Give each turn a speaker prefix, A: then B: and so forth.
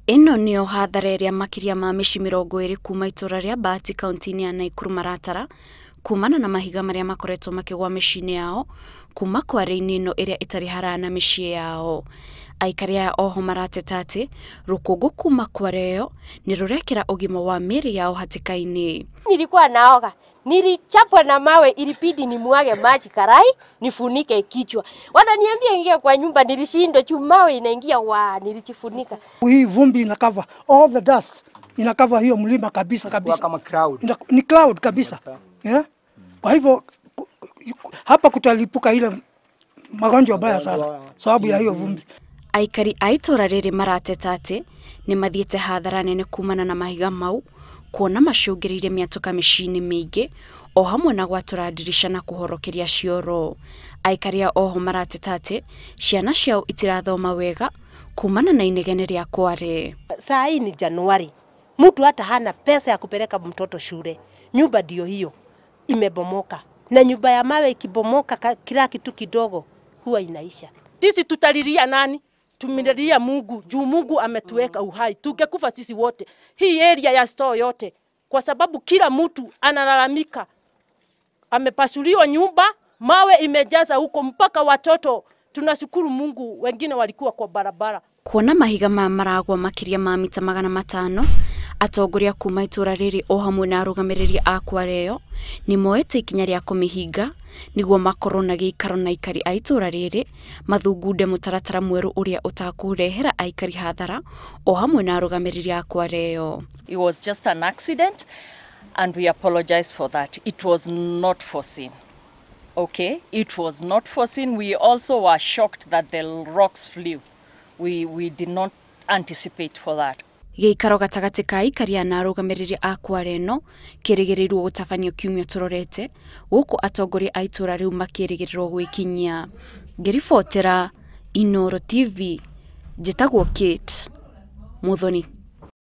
A: Ĩno nĩyo hathara ĩrĩa makĩria ma mĩciĩ 20 kuma itũra rĩa Bahati kaunti-inĩ ya Nakuru maratara kumana na mahiga marĩa makoretwo makĩgwa mĩciĩ-inĩ yao kuma kware-inĩ ĩno ĩrĩa ĩtarĩ haraya na mĩciĩ yao. Aikari aya oho marateta atĩ rũkũngũ kuma kware ĩyo nĩ rũrekĩra ũgima wa mĩĩrĩ yao hatĩka-inĩ.
B: Nilikuwa naoga, nilichapwa na mawe, ilibidi nimwage maji karai nifunike kichwa. Wananiambia ingia kwa nyumba, nilishindwa juu mawe inaingia, wa nilijifunika.
C: Hii vumbi inakava all the dust, inakava hiyo mlima kabisa kabisa.
D: Kama cloud.
C: Ni cloud kabisa. Yeah? Kwa hivyo hapa kutalipuka ile magonjwa baya sana sababu ya hiyo vumbi.
A: Aikari a itũra rĩrĩ marateta atĩ nĩ mathiĩte hathara nene kumana na mahiga mau kuona macũngĩrĩirie mĩatũka mĩciĩ-inĩ mĩingĩ o hamwe na gwatũra ndirisha na kũhorokeria cioro. Aikari a oho marateta atĩ ciana ciao itirathoma wega kumana na inegene rĩa kware.
E: Saa hii ni Januari, mtu hata hana pesa ya kupeleka mtoto shule. Nyumba ndio hiyo imebomoka, na nyumba ya mawe ikibomoka kila kitu kidogo huwa inaisha.
F: Sisi tutalilia nani? Tumililia Mungu, juu Mungu ametuweka uhai. Tungekufa sisi wote. Hii area ya store yote, kwa sababu kila mtu analalamika. Amepasuliwa nyumba, mawe imejaza huko mpaka watoto. Tunashukuru Mungu wengine walikuwa kwa barabara.
A: Kuona mahiga ma maragwa makĩria ma mita 500 atongoria kuma itũra rĩrĩ o hamwe na arũgamĩrĩri a kware ĩyo nĩ moete ikinya rĩa kũmĩhinga nĩguo makorwo na gĩikaro na aikari a itũra rĩrĩ mathungunde mũtaratara mwerũ ũrĩa ũtakũrehera aikari hathara o hamwe na arũgamĩrĩri a kware ĩyo.
G: It was just an accident and we apologize for that. It was not foreseen. Okay, it was not foreseen. We also were shocked that the rocks flew. We did not anticipate for that.
A: Gĩikaro gatagatĩ ka aikari na arũgamĩrĩri a kware ĩno kĩrĩgĩrĩirwo gũtabanio kiumia tũrorete gũkũ atongoria a itũra rĩu makĩrĩgĩrĩrwo gwĩkinyia. Ngĩribotera Inooro TV, njĩtagwo Kate Muthoni.